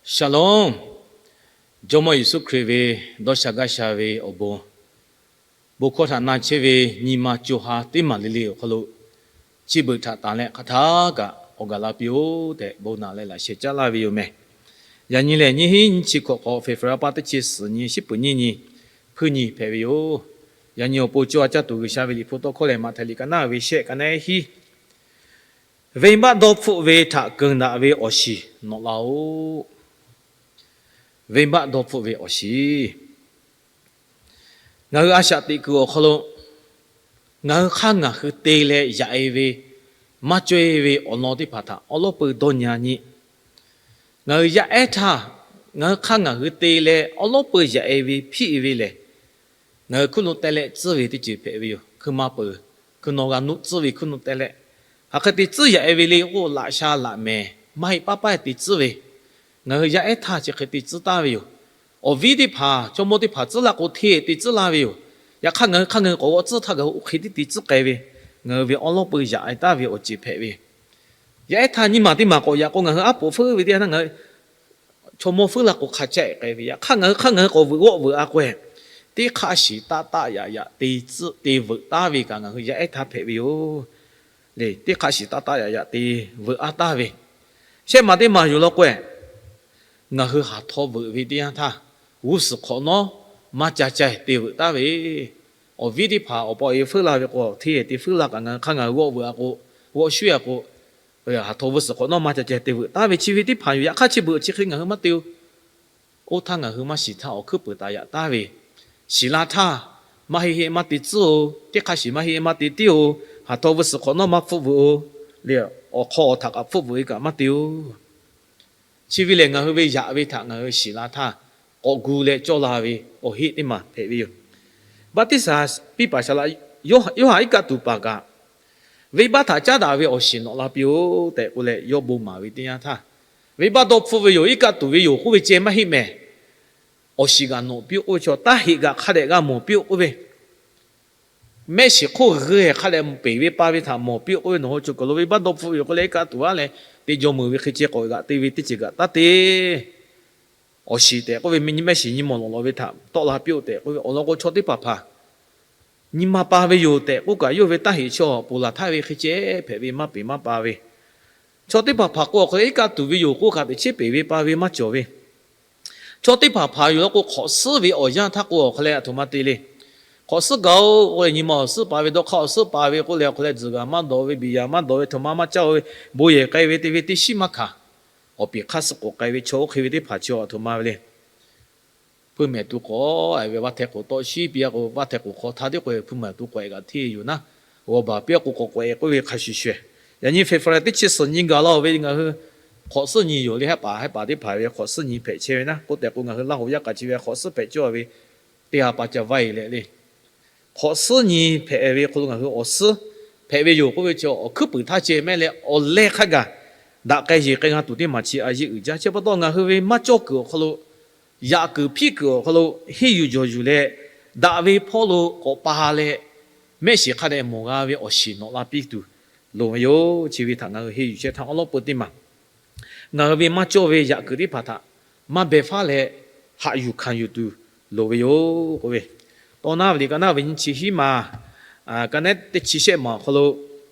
Shalom. Jawˇmawˇ Yeˍsuˆ Hkriꞈ ve dawˇ sha gaˇ sha ve awˬ bon, bon hkawˇ htaꞈ na chehˇ ve nyi ma co ha teˇ maˬ le le awˬ hk'aw lo, chi beuꞈ htaꞈ tanˬ leh hk'aˬ htaˇ kaꞈ awˬ gaˬ la piˇ-oˆ tehꞈ, bon naꞈ leh laꞈ sheh caˉ laˇ ve yoˬ mehˬ. Yaꞈ nyi lehˬ, nyiˇ hinˉ nyiˇ chi hkawꞈ k'awꞈ, February pa teˇ chi suhˍ nyi, shiˉ peuˍ nyiˇ nyi, hpuiˇ nyi hpehꞈ ve yoˬ. Yaꞈ nyi awˬ pon co ha caˇ tuˬ G'uiˬsha ve liꞈ hpu tawˇ hkawˇ lehˬ, Maꞈhtehˍ liꞈ ka naˉ ve shehˆ, ka naˉ hiˉ, venˇbaˆ dawˇ hpfuhˆ ve htaꞈ keunˍ daꞈ ve awˬ shiˍ nawꞈ laˇ-oˆ. Venˇbaˆ dawˇ hpfuhˆ ve awˬ shiˍ. Ngaˬ hui a shaꞈ teꞈ kuiˬ awˬ hk'aw lo, ngaˬ hui hk'aˇ ngaˬ hui te leh yaꞈ-e ve, maˇ cawˇ-e ve awˬ lawn teˇ hpaˍ htaꞈ awˉ lawˉ peu dawˇ nyi-a nyi. Ngaˬ hui yaˇ ehˉ htaˇ, ngaˬ hui hk'aˇ ngaˬ hui te leh awˉ lawˉ peu yaꞈ-e ve hpiˆ-e ve lehˬ, ngaˬ hui hkuiˉ nuˆ teh leh tcuhˉ ve teˇ ceuˬ hpehꞈ ve yoˬ. Hkui ma peuˬ, hkui nawˬ g'a nuˆ tcuhˉ ve hkuiˉ nuˆ teh leh, hk'aˬ hk'e te tcuhˉ yaꞈ-e ve le k'o, laꞈ sha laꞈ mehˍ maˇ heˆ paˇ paˇ te tcuhˉ ve, ngaˬ hui yaˇ ehˉ htaˇ chi hk'e te tcuhˉ taˍ ve yoˬ. Awˬ viˉ teˇ hpaˍ, chaw mawˇ teˇ hpaˍ tcuhˉ la k'o hteˇ te tcuhˉ laˇ ve yoˬ. Yaꞈ hk'aˇ ngaˬ hui hk'aˇ ngaˬ hui k'awꞈ g'awˆ tcuhˉ htaˇ gaˬ hui oˇ hk'e tiˉ te tcuhˉ k'ai ve, ngaˬ hui ve awˉ lawˉ peu yaꞈ-e taˍ ve awˬ ceuˬ hpehꞈ ve. Yaˇ ehˉ htaˇ nyiˇ maˬ teˇ maˬ k'awꞈ yaꞈ k'o, ngaˬ hui aˉ poꞈ feuˉ ve teˇ yanˇ htaˇ ngaˬ hui chaw mawˇ feuˉ la k'o hk'a caˆ-e k'ai ve, yaꞈ hk'aˇ ngaˬ hui hk'aˇ ngaˬ hui k'awꞈ veuꞈ g'awˆ veuꞈ-a k'o, teˇ hk'aˇ shiˍ taˆ taˆ yaꞈ yaꞈ te tcuhˉ te veuꞈ taˍ ve kaꞈ ngaˬ hui yaˇ ehˉ htaˇ hpehꞈ ve yoˬ. Lehˬ, teˇ hk'aˇ shiˍ taˆ taˆ yaꞈ yaꞈ te veuꞈ-a taˍ ve, shehˆ maˬ teˇ maˬ yoˬ law k'o, ngaˬ hui haˍ htaw veuꞈ ve teˇ yanˇ htaˇ, g'uˇ suhˍ hk'awꞈ nawˉ maˇ ca ca te veuꞈ taˍ ve, awˬ viˉ teˇ hpaˍ awˬ pa awˬ e feuˉ la ve k'o, hteˇ te feuˉ la kaꞈ ngaˬ hui hk'aˇ ngaˬ hui g'awˆ veuꞈ-a k'o, g'awˆ shuˉ-a k'o, haˍ htaw g'uˇ suhˍ hk'awꞈ nawˉ maˇ ca ca te veuꞈ taˍ ve chi ve teˇ hpaˍ yoˬ. Yaꞈ hk'aˇ chi beuꞈ chi hk'e ngaˬ hui maˇ te-o. Oˇ htaˇ ngaˬ hui maˇ shiˍ htaˇ awˬ hkuiˉ peuˍ taˍ yaꞈ taˍ ve, shiˍ la htaˇ maˇ heˆ heˆ maˇ te tcuhˉ-o. Teˇ hk'aˇ shiˍ maˇ heˆ maˇ te tiˉ-o. Haˍ htaw g'uˇ suhˍ hk'awꞈ nawˉ maˇ hpfuhˆ veuꞈ-o. Lehˬ, awˬ hk'aw awˬ htaꞈ kaꞈ hpfuhˆ veuꞈ ve kaꞈ maˇ te-o. Chi ve lehˬ, ngaˬ hui ve yaꞈ ve htaꞈ ngaˬ hui shiˍ la htaˇ, k'awꞈ gu leh cawˇ la ve awˬ heˆ teˇ maˬ hpehꞈ ve yoˬ. Baˆtiˆsaˬ piˇ paˍ shaˍ laꞈ Yoˇhanˬ iˉ kaˆ tuˬ paˍ kaꞈ, venˇbaˆ htaꞈ caˉ daꞈ ve awˬ shiˍ nawꞈ la piˇ-oˆ tehꞈ k'oˆ leh, yawˇ bon maˍ ve teˇ yanˇ htaˇ, venˇbaˆ dawˇ hpfuhˆ ve yoˬ, iˉ kaˆ tuˬ ve yoˬ k'oˆ ve ceh maˇ heˆ mehˍ. Awˬ shiˍ kaꞈ nawꞈ piˇ-oˆ k'oˆ ve chaw, taˇ heꞈ kaꞈ hk'a dehꞈ g'a mawˬ piˇ-oˆ k'oˆ ve, mehˆ shiˍ hk'oˆ g'uiˬ hk'a dehꞈ peˬ ve pa ve htaꞈ mawˬ piˇ-oˆ k'oˆ ve, nawˬ hui cawˬ kuiˬ lo venˇbaˆ dawˇ hpfuhˆ ve yoˬ k'oˆ leh, iˉ kaˆ tuˬ-a leh te jaw meuˍ ve hk'e ceh k'awꞈ g'aꞈ te ve teˇ ceuˬ kaꞈ taˇ te. Awˬ shiˍ tehꞈ k'oˆ ve, mehˆ shiˍ nyi mawˬ lawˬ lawˬ ve htaꞈ tawˆ la piˇ-oˆ tehꞈ k'oˆ ve, awˬ lawn k'o chaw teˇ hpaˍ hpaˍ nyi ma pa ve yoˬ tehꞈ k'oˆ kaꞈ, yawˇ ve taˇ heꞈ chaw ponˬ laˬ htaˇ ve hk'e ceh hpehꞈ ve, maˇ peˬ maˇ pa ve. Chaw teˇ hpaˍ hpaˍ k'o awˬ hk'aw leh iˉ kaˆ tuˬ ve yoˬ k'oˆ kaꞈ teꞈ chiˉ peˬ ve pa ve maˇ cawˬ ve. Chaw teˇ hpaˍ hpaˍ yoˬ law k'o, hk'awꞈ suhˉ ve awˬ yanˇ htaˇ k'o awˬ hk'aw leh aˬ htoꞈ ma te le. Hk'awꞈ suhˉ gaˬ-oˬ k'oˆ leh, nyi ma awˬ suhˉ pa ve, dawˇ hk'aˇ awˬ suhˉ pa ve k'oˆ leh, awˬ hk'aw leh tzuhˬ g'aˬ maˇ dawˬ ve, biˬ yaˍ maˇ dawˬ ve, htoꞈ ma maˇ caˇ-o ve, bon yehˬ k'ai ve te ve teˇ shiˉ maˇ hkanˍ. Awˬ piˍ hk'aˇ suh k'awꞈ k'ai ve chaw oˇ hk'e ve teˇ hpaˍ chi aˬ htoꞈ ma ve le. Hpui mehˍ tu k'awꞈ-e ve, vaˇ hteh k'oˍ tawˆ shiˉ piˇ-a k'o, vaˇ hteh k'oˍ hk'aw htaˇ tiˉ k'o, hpui mehˍ tu k'awꞈ-e kaꞈ hteˇ yoˬ naˉ, g'aw baˬ piˇ-a k'o k'awꞈ k'awꞈ-e k'oˆ ve hk'a shuˍ shuˍ. Yaꞈ nyi February teˇ chi suhˍ nyi gaˬ la-oˬ ve ngaˬ hui hk'awꞈ suhˉ nyi yoˬ le. Haˉ paˍ haˉ paˍ teˇ hpaˍ ve hk'awꞈ suhˉ nyi hpehꞈ chehˇ ve naˉ k'oˆ tehꞈ k'o, ngaˬ hui Laˇ hoꞈ yaˇ k'aꞈ chi ve hk'awꞈ suhˉ hpehꞈ cawˇ ve teˇ ha pa ca vaˇ-e leh le. Hk'awꞈ suhˉ nyi hpehꞈ ve hk'aw lo ngaˬ hui awˬ suhˉ hpehꞈ ve yoˬ k'oˆ ve chi awˬ hkuiˉ puiˍ htaˇ ceh mehˆ leh awˬ leh hk'a gaˬ daꞈ k'ai yeˬ k'ai g'a tuˬ teˇ maˬ chi a yeˇ uiˍ jaˇ. Chi pa taw ngaˬ hui ve maˇ cawˇ kuiˬ awˬ hk'aw lo, yaꞈ kuiˬ hpiˇ kuiˬ awˬ hk'aw lo henˇ yuˬ jawˬ yuˬ leh, daꞈ ve hpawˇ lo k'awꞈ pa leh, mehˆ shiˍ hk'a dehꞈ mawˬ g'a ve awˬ shiˍ nawꞈ la piˇ tuˬ loˍ ve yoˬ. Chi ve htaꞈ ngaˬ hui henˇ yuˬ chehˇ htaˇ awˉ lawˉ peu teˇ maˬ ngaˬ hui ve maˇ cawˇ ve yaꞈ kuiˬ teˇ hpaˍ htaꞈ maˇ beh faˉ leh, haꞈ yuˬ hkanˍ yuˬ tuˬ loˍ ve yoˬ k'oˆ ve, Tawˇ naˉ ve liꞈ ka naˉ ve nyiˇ chi hiˉ maˬ, ka naˉ teˇ chi shehˆ maˬ awˬ hk'aw lo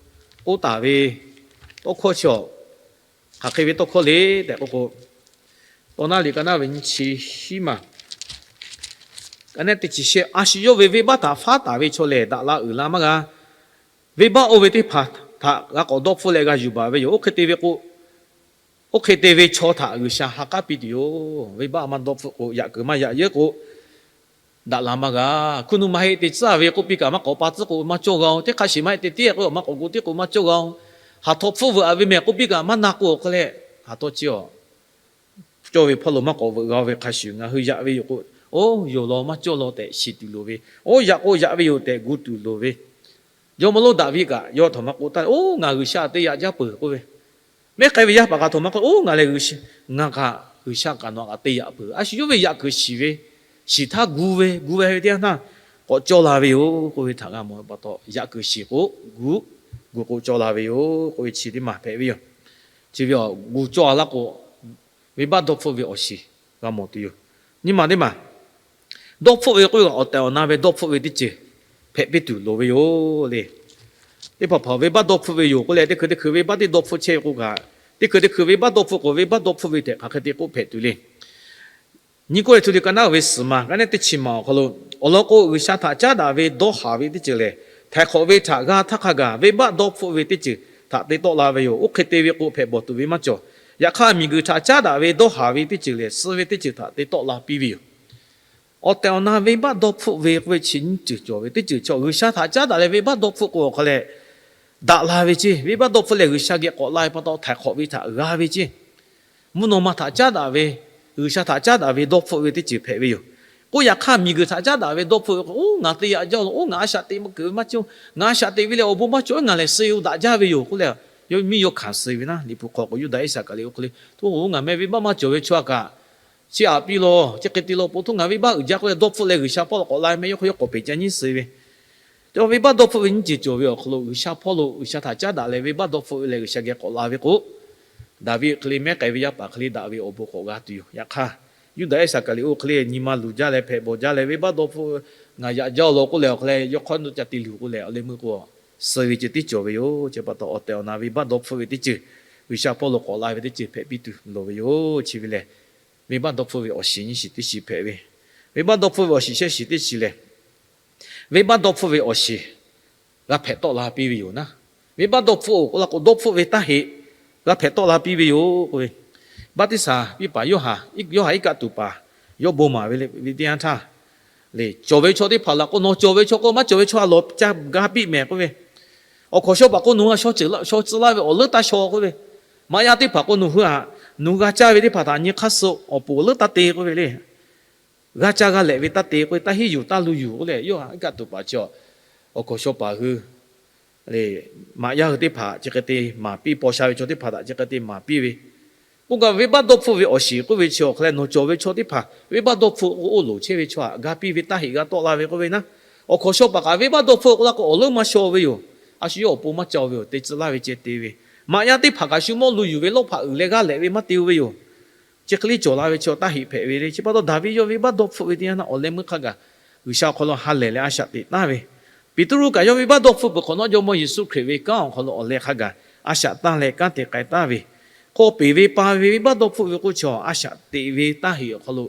k'oˆ taˍ ve tawˇ hkawˇ chi awˬ, hk'aˬ hk'e ve tawˇ hkawˇ le tehꞈ k'oˆ k'o, Tawˇ naˉ liꞈ ka naˉ ve nyiˇ chi hiˉ maˬ, ka naˉ teˇ chi shehˆ, a shu yawˇ ve venˇbaˆ htaꞈ faˉ taˍ ve chaw lehˬ, daꞈ la uiˍ la maˇ g'a. Venˇbaˆ oˇ ve teˇ hpaˍ htaꞈ g'a k'awꞈ dawˇ hpfuhˆ leh g'a yuˬ baˬ ve yoˬ. Oˇ hk'e te ve k'o, oˇ hk'e te ve chaw htaꞈ G'uiˬsha ha k'aˉ piˇ tuˬ yoˬ. Venˇbaˆ maˇ dawˇ hpfuhˆ k'o, yaꞈ kuiˬ maˇ yaꞈ yeuˉ k'o, daꞈ la maˇ g'a. Hkuiˉ nuˆ maˇ heˆ te tcuhˉ ve k'oˆ piˇ kaꞈ maˇ k'awꞈ pa tcuhˉ k'o maˇ cawˇ g'a-oˬ. Teˇ hk'a shiˍ maˇ heˆ te tiˉ k'o maˇ k'awꞈ gu tiˉ k'o maˇ cawˇ g'a-oˬ. Haˍ htaw hpfuhˆ veuꞈ-a ve mehˬ k'oˆ piˇ kaꞈ maˇ na k'o awˬ hk'aw leh, haˍ htaw chi awˬ cawˇ ve hpawˇ lo maˇ k'awꞈ veuꞈ g'a ve hk'a shuˍ, ngaˬ hui yaꞈ ve yoˬ k'o, oˇ yoˬ law maˇ cawˇ law tehꞈ shiˍ tuˬ loˍ ve, oˇ yaꞈ k'o yaꞈ ve yoˬ tehꞈ gu tuˬ loˍ ve, jawˇmawˇ lonˉ Daˍviˆ kaꞈ yawˇ htaꞈ maˇ k'oˆ taˍ, oˇ ngaˬ G'uiˬsha te yaꞈ jaˇ peuˬ k'oˆ ve, mehˉ k'ai ve yaˇ paˍ kaꞈ htaꞈ maˇ k'oˆ, oˇ ngaˬ lehˬ, ngaˬ kaꞈ G'uiˬsha kaꞈ nawˬ kaꞈ te yaꞈ peuˬ. A shu yawˇ ve yaꞈ kuiˬ shiˍ ve, shiˍ htaˇ gu ve, gu ve ve teˇ yanˇ htaˇ k'awꞈ cawˇ la ve yoˬ k'oˆ ve htaꞈ g'a mawˬ ve pa taw, yaꞈ kuiˬ shiˍ k'o gu, gu k'o cawˇ la ve yoˬ k'oˆ ve chi teˇ maˬ hpehꞈ ve yoˬ. Chi ve awˬ gu cawˇ a laˇ k'o, venˇbaˆ dawˇ hpfuhˆ ve awˬ shiˍ g'a mawˬ tuˬ yoˬ. Nyi ma teˇ maˬ, dawˇ hpfuhˆ ve k'oˆ ve kaꞈ awˬ tehˬ awˬ na ve dawˇ hpfuhˆ ve teˇ ceuˬ hpehꞈ piˇ tuˬ loˍ ve yoˬ le. Teˇ hpaˍ hpaˍ venˇbaˆ dawˇ hpfuhˆ ve yoˬ k'oˆ leh, teˇ hkui teˇ hkui venˇbaˆ teˇ dawˇ hpfuhˆ chehˇ ve k'o kaꞈ, teˇ hkui teˇ hkui venˇbaˆ dawˇ hpfuhˆ k'o venˇbaˆ dawˇ hpfuhˆ ve tehꞈ hk'aˬ hk'e te k'oˆ hpehꞈ tuˬ le. Nyi k'oˆ ve, Htu Liꞈ ka naˉ ve suhˍ ma, ka naˉ teˇ chi ma awˬ hk'aw lo, awˬ lawn k'o, G'uiˬsha htaꞈ caˉ daꞈ ve dawˇ haˍ ve teˇ ceuˬ lehˬ, htaiˍ hk'awꞈ ve htaꞈ g'a htaˇ hk'a gaˬ venˇbaˆ dawˇ hpfuhˆ ve teˇ ceuˬ htaꞈ te tawˆ la ve yoˬ. Oˇ hk'e te ve k'o, hpehꞈ bawˬ tuˬ ve maˇ cawˬ. Yaꞈ hk'aˇ, miˬguiˬ htaꞈ caˉ daꞈ ve dawˇ haˍ ve teˇ ceuˬ lehˬ, suh ve teˇ ceuˬ htaꞈ te tawˆ la piˇ ve yoˬ. Awˬ tehˬ awˬ na venˇbaˆ dawˇ hpfuhˆ ve k'oˆ ve chi nyiˇ ceuˬ cawˬ ve teˇ ceuˬ chaw, G'uiˬsha htaꞈ caˉ daꞈ leh venˇbaˆ dawˇ hpfuhˆ k'o awˬ hk'aw leh daꞈ la ve ceˇ. Venˇbaˆ dawˇ hpfuhˆ leh G'uiˬsha geh k'awꞈ la ve pa taw htaiˍ hk'awꞈ ve htaꞈ g'a ve ceˇ. Mvuhˇ naw ma htaꞈ caˉ daꞈ ve, G'uiˬsha htaꞈ caˉ daꞈ ve dawˇ hpfuhˆ ve teˇ ceuˬ hpehꞈ ve yoˬ. K'oˆ yaꞈ hk'aˇ, miˬguiˬ htaꞈ caˉ daꞈ ve dawˇ hpfuhˆ ve k'o, oˇ ngaˬ te yaꞈ jaˇ lo, oˇ ngaˬ a shaꞈ teꞈ ma keunˍ ve maˇ cawˬ, ngaˬ a shaꞈ teꞈ ve leh awˬ bon maˇ cawˬ, ngaˬ lehˬ suh-e-o daꞈ jaˇ ve yoˬ k'oˆ leh, yawˇ miˇ yawˇ hkanˍ suh ve naˉ. Liꞈ hpu hk'aw k'o, Yuˇdaꞈ Iˉsaˍkaˍriˍoˆ hk'e le, Hto-oˬ, ngaˬ meh venˇbaˆ maˇ cawˬ ve chaw a kaꞈ, chi aꞈ piˇ law, chi hk'e te law, po htoˇ ngaˬ venˇbaˆ uiˍ jaˇ k'oˆ leh dawˇ hpfuhˆ leh G'uiˬsha hpawˇ lo k'awꞈ la meh yawˇ hk'aw yawˇ k'awꞈ peꞈ ca nyiˉ suh ve. Cawˬ venˇbaˆ dawˇ hpfuhˆ ve nyiˇ ceuˬ cawˬ ve awˬ hk'aw lo, G'uiˬsha hpawˇ lo G'uiˬsha htaꞈ caˉ daꞈ leh venˇbaˆ dawˇ hpfuhˆ ve leh G'uiˬsha geh k'awꞈ la ve k'o, Daˍviˆ hk'e le mehˉ k'ai ve yaˇ paˍ hk'e le daꞈ ve awˬ bon k'awꞈ g'a tuˬ yoˬ. Yaꞈ hk'aˇ, Yuˇdaꞈ Iˉsaˍkaˍriˍoˆ hk'e le nyi ma luˬ jaˇ leh hpehꞈ bawˬ jaˇ leh venˇbaˆ dawˇ hpfuhˆ ngaˬ yaꞈ jaˇ-oˬ law k'oˆ leh awˬ hk'aw leh yawˇ hk'aw nuˇ ca te luˬ k'oˆ leh awˬ leh meuˇ k'o, suh ve ceuˬ tiˉ cawˬ ve yoˬ. Chi pa taw awˬ tehˬ awˬ na venˇbaˆ dawˇ hpfuhˆ ve teˇ ceuˬ, G'uiˬsha hpawˇ lo k'awꞈ la ve teˇ ceuˬ hpehꞈ piˇ tuˬ loˍ ve yoˬ. Chi ve lehˬ, venˇbaˆ dawˇ hpfuhˆ ve awˬ shiˍ nyiˇ shiˍ teˇ shiˍ hpehꞈ ve, venˇbaˆ dawˇ hpfuhˆ ve awˬ shiˍ shehˆ shiˍ teˇ shiˍ lehˬ, venˇbaˆ dawˇ hpfuhˆ ve awˬ shiˍ g'a hpehꞈ tawˆ la piˇ ve yoˬ naˉ. Venˇbaˆ dawˇ hpfuhˆ-oˬ k'oˆ la k'o, dawˇ hpfuhˆ ve taˇ heꞈ g'a hpehꞈ tawˆ la piˇ ve yoˬ k'oˆ ve, baˆtiˆsaˬ piˇ paˍ Yoˇhanˬ, Yoˇhanˬ iˉ kaˆ tuˬ paˍ yawˇ bon maˍ ve le ve teˇ yanˇ htaˇ, le cawˬ ve chaw teˇ hpaˍ laˬ k'o, nawˬ cawˬ ve chaw k'o, maˇ cawˬ ve chaw a lawˬ ca ga piˇ mehˍ k'oˆ ve, awˬ hkawnˍ shaw paˍ k'o, nawˬ hui a shaw tcuh laˇ ve awˬ leuˉ taˇ shaw k'oˆ ve, maꞈ yaˇ teˇ hpaˍ k'o, nawˬ hui a, nawˬ hui g'a caˇ ve teˇ hpaˍ htaꞈ nyi hk'aˇ suh awˬ puˍ awˬ leuˉ taˇ te k'oˆ ve le. G'a caˇ g'a lehꞈ ve taˇ te k'oˆ ve, taˇ hiˉ yuˬ taˇ lu yuˬ k'oˆ leh, Yoˇhanˬ iˉ kaˆ tuˬ paˍ chi awˬ hkawnˍ shaw paˍ hui le, maꞈ yaˇ hui teˇ hpaˍ chi hk'e te maˍ piˇ, paw sha ve chaw teˇ hpaˍ htaꞈ chi hk'e te maˍ piˇ ve, k'oˆ kaꞈ venˇbaˆ dawˇ hpfuhˆ ve awˬ shiˍ k'oˆ ve chi awˬ hk'a leh nawˬ cawˬ ve chaw teˇ hpaˍ venˇbaˆ dawˇ hpfuhˆ k'o, oˇ loˍ chehˇ ve chaw htaꞈ ga piˇ ve taˇ heꞈ g'a tawˆ la ve k'oˆ ve naˉ. Awˬ hkawnˍ shaw paˍ kaꞈ venˇbaˆ dawˇ hpfuhˆ k'oˆ la k'o, awˬ leuˉ maˇ shaw ve yoˬ. A shu yawˇ awˬ pon maˇ ca ve yoˬ, te tcuh laˇ ve ceh te ve. Maꞈ yaˇ teˇ hpaˍ kaꞈ shu mawˇ lu yuˬ ve lawˇ hpaꞈ uiˍ leh g'aˇ lehꞈ ve maˇ te-o ve yoˬ. Chi hk'e le cawˬ la ve chi awˬ taˇ heꞈ hpehꞈ ve le. Chi pa taw Daˍviˆ yawˇ venˇbaˆ dawˇ hpfuhˆ ve teˇ yanˇ htaˇ awˬ leh meuˇ hk'a gaˬ G'uiˬsha awˬ hk'aw lo ha lehˬ leh a shaꞈ teꞈ taˍ ve, Peˍtruˆ kaꞈ yawˇ venˇbaˆ dawˇ hpfuhˆ peuˬ hk'awꞈ nawˉ, Jawˇmawˇ Yeˍsuˆ Hkriꞈ ve kanˉ awˬ hk'aw lo awˬ leh hk'a gaˬ a shaꞈ tanˇ leh kanˉ te k'ai taˍ ve, k'awꞈ peˍ ve pa ve venˇbaˆ dawˇ hpfuhˆ ve k'oˆ chi a shaꞈ teꞈ ve taˇ heꞈ awˬ hk'aw lo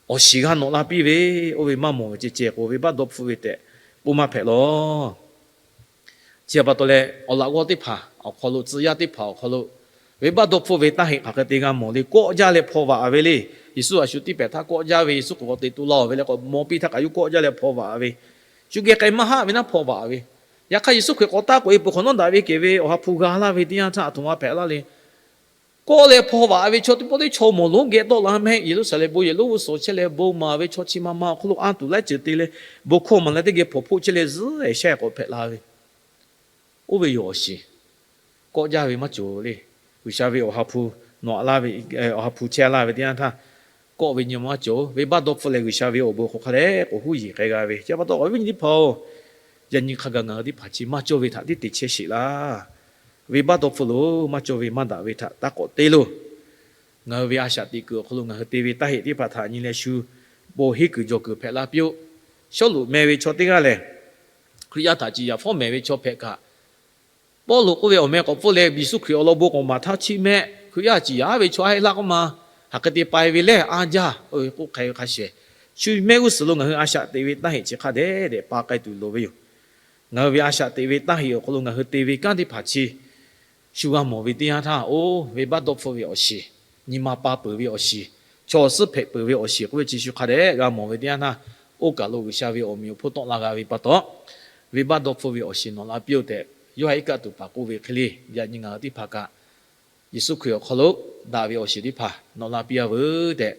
awˬ shiˍ g'a nawꞈ la piˇ ve, oˇ ve maˇ mawˬ ve ceh ceh k'o, venˇbaˆ dawˇ hpfuhˆ ve tehꞈ k'oˆ maˇ hpehꞈ lawˬ. Chi pa taw leh, awˬ laꞈ g'awˇ teˇ hpaˍ awˬ hk'aw lo, tcuh yaˇ teˇ hpaˍ awˬ hk'aw lo, venˇbaˆ dawˇ hpfuhˆ ve taˇ heꞈ hk'aˬ hk'e te g'a mawˬ le. Kawˆ jaˇ leh hpaw vaꞈ ve le. Yeˍsuˆ a shu tiˇ pehˍ htaˇ kawˆ jaˇ ve, Yeˍsuˆ k'awꞈ k'awꞈ teꞈ to la-oˬ ve leh k'awꞈ maw piˇ htaˇ kaꞈ yawˇ kawˆ jaˇ leh hpaw vaꞈ ve, shu geh k'ai maˇ haˆ ve naˉ hpaw vaꞈ ve. Yaꞈ hk'aˇ Yeˍsuˆ Hkriꞈ k'awꞈ taˇ k'oꞈ-e peuˬ hk'awꞈ nawˉ, daꞈ ve kehˬ ve Awˬ ha hpu g'a laˇ ve teˇ yanˇ htaˇ, aˬ htoꞈ ma hpehꞈ laˇ le. Kawˆ leh hpaw vaꞈ ve chaw teˇ pawˆ teˇ chaw mawˬ lonˉ geh tawˆ la meh, Yeˍruˆsaˍlehnˍ bon yehˬ lonˉ g'uˇ suhˍ chehˇ leh bon maˍ ve chaw chi ma ma awˬ hk'aw lo a tuˬ laiˉ ceuˬ te leh, bon hkawˇ maˍ leh teˇ geh hpawnˬ hpoˆ chehˇ leh zuhˉ ehˍ shehˆ k'awꞈ hpehꞈ la ve, oˇ ve yoˬ awˬ shiˍ. Kawˆ jaˇ ve maˇ cawˬ le. G'uiˬsha ve Awˬ ha hpu nawꞈ laˇ ve, Awˬ ha hpu chehˇ laˇ ve teˇ yanˇ htaˇ, kawˆ ve nyi ma maˇ cawˬ. Venˇbaˆ dawˇ hpfuhˆ leh G'uiˬsha ve awˬ bon hk'aw hk'a leh k'oꞈ huˉ yiˬ k'ai g'a ve. Chi pa taw awˬ viˉ nyi teˇ hpaˍ-oˬ, yaꞈ nyi hk'a gaˬ ngaˬ hui teˇ hpaˍ chi maˇ cawˇ ve htaꞈ tiˉ te chehˇ sheˍ laˇ. Venˇbaˆ dawˇ hpfuhˆ lo maˇ cawˇ ve maˇ daꞈ ve htaꞈ taˇ k'awꞈ te loˬ. Ngaˬ hui ve a shaꞈ teꞈ kuiˬ awˬ hk'aw lo ngaˬ hui te ve taˇ heꞈ teˇ hpaˍ htaꞈ nyi leh shu bon henˇ kuiˬ jawˬ kuiˬ hpehꞈ laˇ piˇ-oˆ. Sawˉluꞈ meh ve chaw teˇ g'aˇ lehˬ, Hkriꞈ yaˇ htaꞈ ciˍ yanˍ fawˉ mehˍ ve chaw hpehꞈ kaꞈ, Pawˇluꞈ k'oˆ ve awˬ meh k'awꞈ pfuhˇ leh Yeˍsuˆ Hkriꞈ awˬ lawn bon k'awꞈ maˍ htaˇ chi meh, Hkriꞈ yaˇ ciˍ yanˍ ve chaw a heˆ laˇ k'oˆ ma. Hk'aˬ hk'e te pai ve lehˬ, a jaˇ k'oˆ hk'e ve hk'a shehˍ, shu mehˆ g'uˇ suhˍ lo ngaˬ hui a shaꞈ teꞈ ve taˇ heꞈ chi hk'a dehꞈ dehꞈ pa k'ai tuˬ loˍ ve yoˬ. Ngaˬ hui ve a shaꞈ teꞈ ve taˇ heꞈ awˬ hk'aw lo ngaˬ hui te ve kanˉ teˇ hpaˍ chi shu g'a mawˬ ve teˇ yanˇ htaˇ, oˇ venˇbaˆ dawˇ hpfuhˆ ve awˬ shiˍ, nyi ma pa peuˬ ve awˬ shiˍ, chaw awˬ suhˉ hpehꞈ peuˬ ve awˬ shiˍ k'oˆ ve chi shu hk'a dehꞈ g'a mawˬ ve teˇ yanˇ htaˇ, oˇ kaˬ lo G'uiˬsha ve awˬ meꞈ awˬ hponˇ tawˆ la g'a ve pa taw, venˇbaˆ dawˇ hpfuhˆ ve awˬ shiˍ nawꞈ la piˇ-oˆ tehꞈ, Yoˇhanˬ iˉ kaˆ tuˬ paˍ k'oˆ ve hk'e le, yaꞈ nyi ngaˬ hui teˇ hpaˍ kaꞈ Yeˍsuˆ Hkriꞈ awˬ hk'aw lo daꞈ ve awˬ shiˍ teˇ hpaˍ nawꞈ la piˇ-a veuˬ tehꞈ,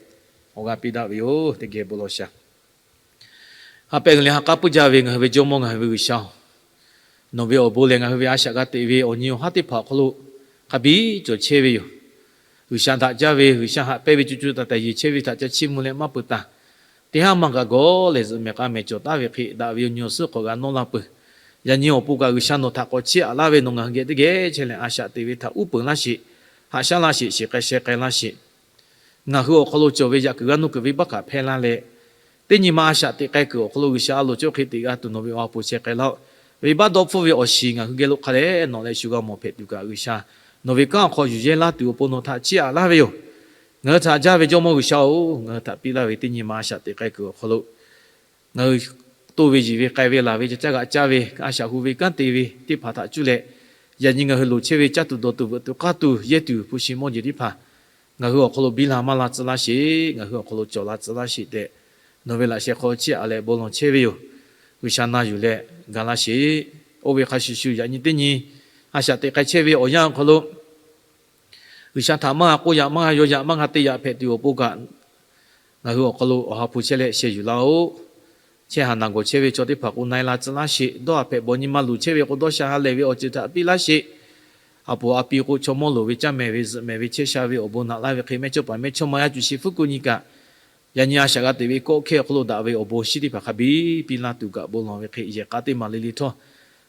awˬ g'aˇ piˇ daꞈ ve yoˬ. Teˇ geh bon lawˬ shaˍ. Ha pehꞈ g'uiˬ leh ha k'aˉ puiˉ jaˇ ve ngaˬ hui ve Jawˇmawˇ, ngaˬ hui ve G'uiˬsha-oˬ, nawˬ ve awˬ bon lehˬ ngaˬ hui ve a shaꞈ g'a teꞈ ve awˬ nyi awˬ haˉ teˇ hpaˍ awˬ hk'aw lo hk'a biˇ cawˬ chehˇ ve yoˬ. G'uiˬsha daꞈ jaˇ ve, G'uiˬsha haꞈ pehnˇ ve co co taiˍ taiˍ yeˬ chehˇ ve htaꞈ ca chiˇ mvuh leh maˇ peuˬ taˍ. Teˇ haˉ maˇ g'a gawˬ leh zuhꞈ mehˍ k'a mehˍ cawˬ taˍ ve hk'e, daꞈ ve awˬ nyi awˬ suhˉ k'awꞈ g'a nawˇ la peuˬ. Yaꞈ nyi awˬ pon kaꞈ G'uiˬsha nawˬ htaꞈ k'awꞈ chiˇ aꞈ laˇ ve, nawˬ ngaˬ hui geh teˇ geh chehˇ leh a shaꞈ teꞈ ve htaꞈ uˉ peunˍ laˇ sheˍ. Haꞈ shaˉ laˇ sheˍ, shiˍ k'ai sheh k'ai laˇ sheˍ. ngaˬ hui awˬ hk'aw lo cawˬ ve yaꞈ kuiˬ g'aˇ nuˇ kuiˬ venˇbaˆ htaꞈ hpehˇ laˇ leh, teˇ nyi ma a shaꞈ teꞈ k'ai kuiˬ awˬ hk'aw lo G'uiˬsha a loˍ cawˇ hk'e teꞈ g'a tuˬ nawˬ ve awˬ ha hpu chehˇ k'ai laˇ-oˆ. Venˇbaˆ dawˇ hpfuhˇ ve awˬ shiˍ ngaˬ hui geh lo hk'a dehꞈ nawˬ leh shu g'a mawˬ hpehꞈ tuˬ kaꞈ G'uiˬsha, nawˬ ve kanˉ awˬ hk'aw yuˬ yehˇ laˇ tuˬ awˬ pon nawˬ htaꞈ chiˇ aꞈ laˇ ve yoˬ. Ngaˬ hui htaꞈ jaˇ ve Jawˇmawˇ G'uiˬsha-oˬ, ngaˬ hui htaꞈ piˇ laˇ ve teˇ nyi ma a shaꞈ teꞈ k'ai kuiˬ awˬ hk'aw lo ngaˬ hui toˇ ve yiˬ ve k'ai ve laˬ ve ca caˇ g'aꞈ caˇ ve a shaꞈ hu ve kanˉ te ve teˇ hpaˍ htaꞈ cuˇ leh, yaꞈ nyi ngaˬ hui loˍ chehˇ ve caˇ tuˬ dawˬ tuˬ veuꞈ tuˬ k'aˇ tuˬ yehˇ tuˬ hpu shi mawˇ jeˬ teˇ hpaˍ ngaˬ hui awˬ hk'aw lo biˇ la maˇ la tcuh laˇ sheˍ. Ngaˬ hui awˬ hk'aw lo cawˬ la tcuh laˇ sheˍ tehꞈ, nawˬ ve laꞈ sheh hk'aw chiˇ aꞈ leh bon lawˬ chehˇ ve yoˬ. G'uiˬsha na yuˬ leh ga laˇ sheˍ. Oˇ ve hk'a shuˍ shuˍ yaꞈ nyi teˇ nyi a shaꞈ teꞈ k'ai chehˇ ve awˬ yanˇ awˬ hk'aw lo G'uiˬsha htaꞈ maˇ g'a k'oˆ yaꞈ, maˇ g'a yaw yaꞈ, maˇ g'a te yaꞈ hpehꞈ tuˬ awˬ pon kaꞈ, ngaˬ hui awˬ hk'aw lo awˬ ha hpu chehˇ leh sheh yuˬ laˇ-oˆ. Chehˇ haˍ naˬ gawˬ chehˇ ve chaw teˇ hpaˍ k'o na e la tcuh laˇ sheˍ. Dawˇ haˍ hpehꞈ bawˬ nyi ma luˬ chehˇ ve k'o dawˇ sha ha lehˬ ve awˬ ceuˬ htaꞈ piˇ laˇ sheˍ. A poˍ a pi k'o chaw mawˇ loˍ ve caˇ mehˍ ve zuhꞈ mehˍ ve chehˇ sha ve awˬ bon naꞈ laˇ ve hk'e mehˇ chawˇ paˍ mehˇ chawˇ ma yaˇ cuˬ sheˍ hpfuhˇ kuˆ nyi kaꞈ, yaꞈ nyi a shaꞈ g'a teꞈ ve kawˆ hkehˇ awˬ hk'aw lo daꞈ ve awˬ bon shinˉ teˇ hpaˍ hk'a biˇ piˇ laˇ tuˬ kaꞈ bon lawˬ ve hk'e yehˬ k'a teˇ maˬ le le htawˇ,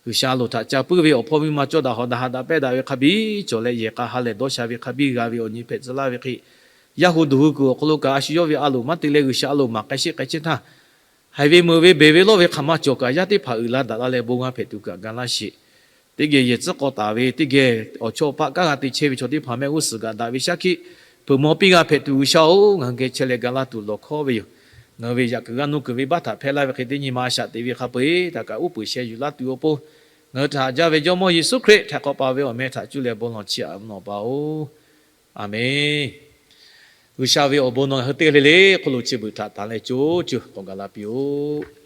G'uiˬsha a loˍ htaꞈ ca puiˉ ve awˬ hpawˇ miˇ ma cawˇ daꞈ hawꞈ daꞈ haꞈ daꞈ pehˇ daꞈ ve hk'a biˇ cawˬ leh yehˬ k'a ha lehˬ dawˇ sha ve hk'a biˇ g'a ve awˬ nyi hpehꞈ tcuh laˇ ve hk'e, yaˇ hu duˬ hu kuiˬ awˬ hk'aw lo kaꞈ a shu yawˇ ve a loˍ maˇ te leh G'uiˬsha a loˍ maˍ k'ai sheˆ k'ai chehˇ htaˇ, haiˬ ve meuꞈ ve beˬ ve lawˇ ve hk'aˬ ma cawˬ kaꞈ yaˇ teˇ hpaˍ uiˍ la daꞈ la leh bon g'a hpehꞈ tuˬ kaꞈ ga laˇ sheˍ. Teˇ geh yehˬ tcuhˉ k'aw taˍ ve teˇ geh awˬ chawˇ paˆ kanˉ g'a te chehˇ ve chaw teˇ hpaˍ mehˆ g'uˇ suhˍ kaꞈ daꞈ ve shaˉ hkiˆ hpeuꞈ maw piˇ g'a hpehꞈ tuˬ G'uiˬsha-oˬ, ngaˬ hui geh chehˇ leh ga laˇ tuˬ lawˬ hkawˉ ve yoˬ. Ngaˬ hui ve yaꞈ kuiˬ g'aˇ nuˇ kuiˬ venˇbaˆ htaꞈ hpehˇ laˇ ve hk'e teˇ nyi ma a shaꞈ teꞈ ve hk'a peu-eˬ htaꞈ kaꞈ uˉ peunˍ sheh yuˬ laˇ tuˬ awˬ pon, ngaˬ hui htaꞈ haꞈ jaˇ ve Jawˇmawˇ Yeˍsuˆ Hkriꞈ htaiˍ hk'awꞈ pa ve awˬ meh htaꞈ cuˇ leh bon lawˬ chiˇ aꞈ nawˬ pa-oˬ. Aˬmenˍ. G'uiˬsha ve awˬ bon nawˬ ngaˬ hui teˇ g'aˇ le le hk'oˆ lo chi beuꞈ htaꞈ tanˍ leh co co k'awꞈ gaˬ la piˇ-oˆ.